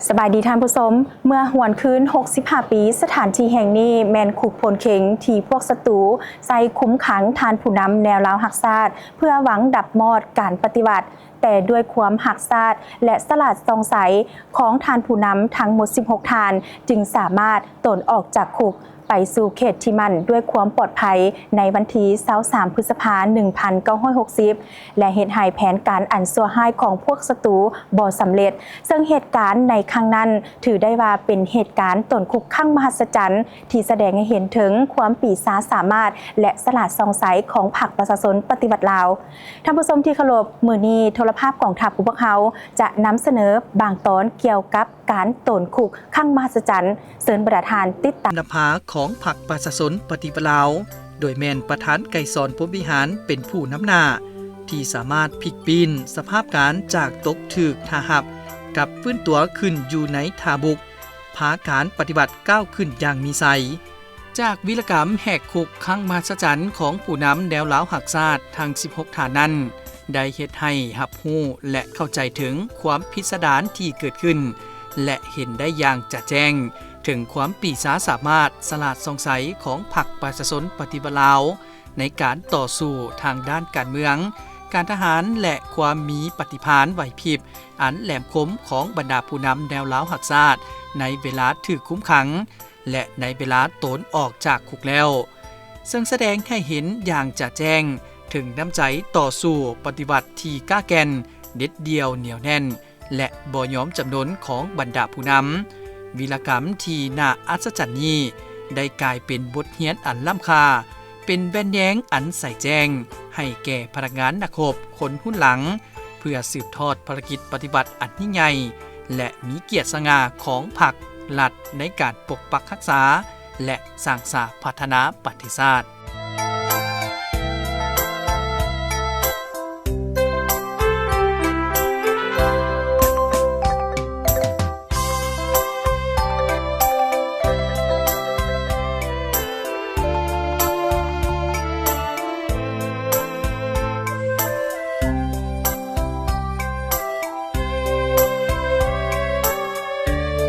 ສະບາຍດີທ່ານຜູ້ຊົມ, ເມື່ອຫວນຄືນຫົກສິບຫ້າປີ, ສະຖານທີ່ແຫ່ງນີ້ແມ່ນຄຸກໂພນເຄັງທີ່ພວກສັດຕູໃຊ້ຄຸມຂັງທ່ານຜູ້ນຳແນວລາວຮັກຊາດ ເພື່ອຫວັງດັບມອດການປະຕິວັດ, ແຕ່ດ້ວຍຄວາມຮັກຊາດ ແລະ ສະຫຼາດສ່ອງໃສຂອງທ່ານຜູ້ນຳທັງໝົດສິບຫົກທ່ານ ຈຶ່ງສາມາດໂຕນອອກຈາກຄຸກ ໄປສູ່ເຂດທີ່ໝັ້ນດ້ວຍຄວາມປອດໄພໃນວັນທີຊາວສາມ ພຶດສະພາ ໜຶ່ງພັນເກົ້າຮ້ອຍຫົກສິບ ແລະ ເຮັດໃຫ້ແຜນການອັນຊົ່ວຮ້າຍຂອງພວກສັດຕູບໍ່ສຳເລັດ, ເຊິ່ງເຫດການໃນຄັ້ງນັ້ນຖືໄດ້ວ່າເປັນເຫດການໂຕນຄຸກຄັ້ງມະຫັດສະຈັນ ທີ່ສະແດງໃຫ້ເຫັນເຖິງຄວາມປີຊາສາມາດ ແລະ ສະຫຼາດສ່ອງໃສຂອງພັກປະຊາຊົນປະຕິວັດລາວ. ທ່ານຜູ້ຊົມທີ່ເຄົາລົບ, ມື້ນີ້ໂທລະພາບກອງທັບຂອງພວກເຮົາຈະນຳສະເໜີບາງຕອນກ່ຽວກັບການໂຕນຄຸກ ຄັ້ງມະຫັດສະຈັນ. ເຊີນບັນດາທ່ານຕິດຕາມ. ນະພາຂອງພັກປະຊາຊົນປະຕິວັດລາວ ໂດຍແມ່ນປະທານໄກສອນ ພົມວິຫານ ເປັນຜູ້ນຳໜ້າ ທີ່ສາມາດພິກປີ້ນສະພາບການຈາກຕົກຖືກທ່າຮັບ ກັບຟື້ນຕົວຂຶ້ນຢູ່ໃນທ່າບຸກ, ພາການປະຕິວັດກ້າວຂຶ້ນຢ່າງມີໄຊ. ຈາກວິລະກຳແຫກຄຸກຄັ້ງມະຫັດສະຈັນຂອງຜູ້ນຳແນວລາວຮັກຊາດທັງສິບຫົກທ່ານນັ້ນ ໄດ້ເຮັດໃຫ້ຮັບຮູ້ ແລະ ເຂົ້າໃຈເຖິງຄວາມພິດສະດານທີ່ເກີດຂຶ້ນ ແລະ ເຫັນໄດ້ຢ່າງຈະແຈ້ງເຖິງຄວາມປີຊາສາມາດ ສະຫຼາດສ່ອງໃສຂອງພັກປະຊາຊົນປະຕິວັດລາວ ໃນການຕໍ່ສູ້ທາງດ້ານການເມືອງ, ການທະຫານ ແລະ ຄວາມມີປະຕິພານໄຫວພິບອັນແຫຼມຄົມຂອງບັນດາຜູ້ນຳແນວລາວຮັກຊາດ ໃນເວລາຖືກຄຸມຂັງ ແລະ ໃນເວລາໂຕນອອກຈາກຄຸກແລ້ວ, ເຊິ່ງສະແດງໃຫ້ເຫັນຢ່າງຈະແຈ້ງເຖິງນ້ຳໃຈຕໍ່ສູ້ປະຕິວັດທີ່ກ້າແກ່ນ, ເດັດດ່ຽວ, ໜຽວແໜ້ນ ແລະ ບໍ່ຍອມຈຳນົນຂອງບັນດາຜູ້ນຳ. ວິລະກຳທີ່ໜ້າອັດສະຈັນນີ້ ໄດ້ກາຍເປັນບົດຮຽນອັນລ້ຳຄ່າ, ເປັນແວ່ນແຍງອັນໃສແຈ້ງໃຫ້ແກ່ພະນັກງານນັກຮົບຄົນຮຸ່ນຫຼັງ ເພື່ອສືບທອດພາລະກິດປະຕິວັດອັນຍິ່ງໃຫຍ່ ແລະ ມີກຽດສະຫງ່າຂອງພັກລັດໃນການປົກປັກຮັກສາ ແລະ ສ້າງສາພັດທະນາປະເທດຊາດ.